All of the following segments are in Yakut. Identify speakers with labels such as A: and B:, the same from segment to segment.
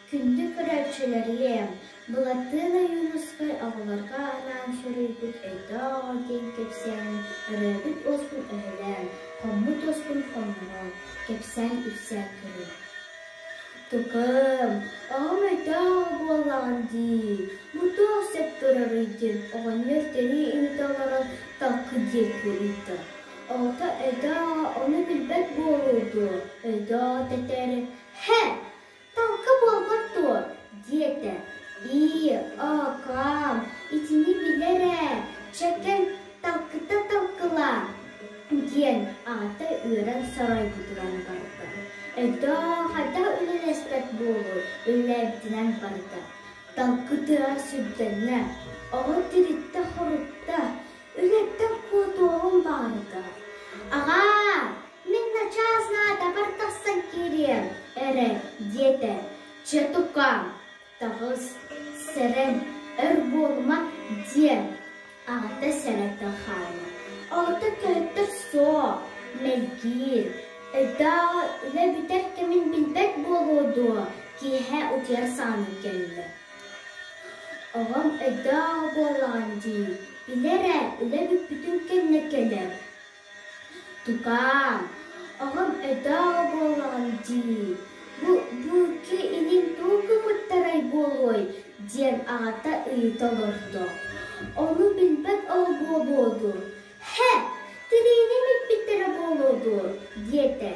A: Күндү көрөөччүлэриэм, Былатыан Ойуунускай оҕолорго анаан суруйбут Өйдөөх оҕо диэн кэпсээнин өрөөбүт уоспун өһүлээн, хоммут уоспун хоннорон, кэпсээн-ипсээн көрүҥ. Тукум, оҕом өйдөөх оҕо буоллаҕын дии, бу туох сөп турарый диэн оҕонньор тэнии имитэ олорон талкы диэки ыйда. Оҕото өйдөөх оҕо ону билбэт буолуо дуо, өйдөөх оҕо тэтээри «Һэ, Талка буолбат дуо?» диэтэ. «Ии, оокоом, итини билэр ээ, чэ кэл, талкыта талкылаа» диэн аҕата үөрэн соройбутунан барда. Өйдөөх хайдах үлэлэспэт буолуой, үлэлээбитинэн барда. Талкы тыа сүрдэннэ, оҕо тириттэ-хорутта, үлэттэн куотуоҕун баҕарда. «Аҕаа, Мин начаас наадабар тахсан киириэм эрэ диэтэ. Чэ тукаам, таҕыс, сэрэн, өр буолума диэн аҕата сэрэтэ хаалла. Оҕото көһүттэр суох, мэлгиир, өйдөөҕө үлэ бүтэр кэмин билбэт буолуо дуо, киэһэ утуйар саҕана кэллэ. Оҕом өйдөөх буоллаҕын дии, билэр ээ, үлэ бүппүтүн кэннэ кэлэр. Тукаам, оҕом өйдөөх буоллаҕын дии, бу бу икки илин тугу гыммыттарай буолуой диэн аҕата ыйыта олордо. Ону билбэт оҕо буолуо дуу, «Һэ, тириини имиппиттэрэ буолуо дуо?» диэтэ.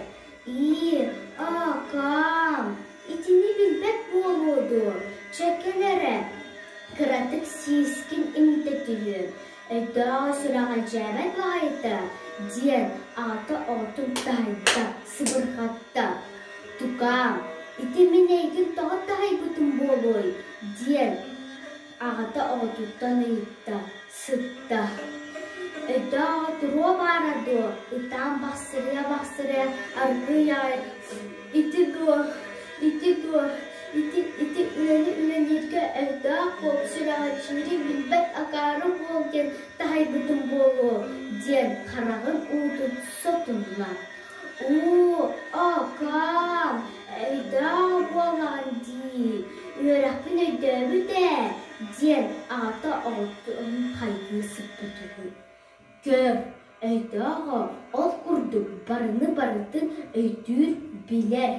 A: «Ии, аакаам, итини билбэт буолуо дуо, чэ кэл эрэ, кыратык сиискин имитэ түһүөм, Өйдөөх сүрэҕэлдьээбэт баҕайыта диэн аҕата оҕотун таһыйда, сыбырҕатта. «Тукаам, ити мин эйигин тоҕо таһыйбытым буолуой?» диэн аҕата оҕотуттан ыйытта, сытта. Өйдөөх оҕо туруо баара дуо, ытаан бахсырыйа-бахсырыйа аргыый аҕай «Ити дуо, ити дуо, ити ити үлэни үлэлииргэ өйдөөх буол, сүрэҕэлдьиири билбэт акаары буол диэн таһыйбытым буолуо» диэн хараҕын уутун сотунна. «Уу, оокоом, өйдөөх буоллаҕын дии, үөрэхпин өйдөөбүт ээ» диэн аҕата оҕотун хайгыы сыппыт үһү. Көр, өйдөөх ол курдук барыны барытын өйдүүр, билэр.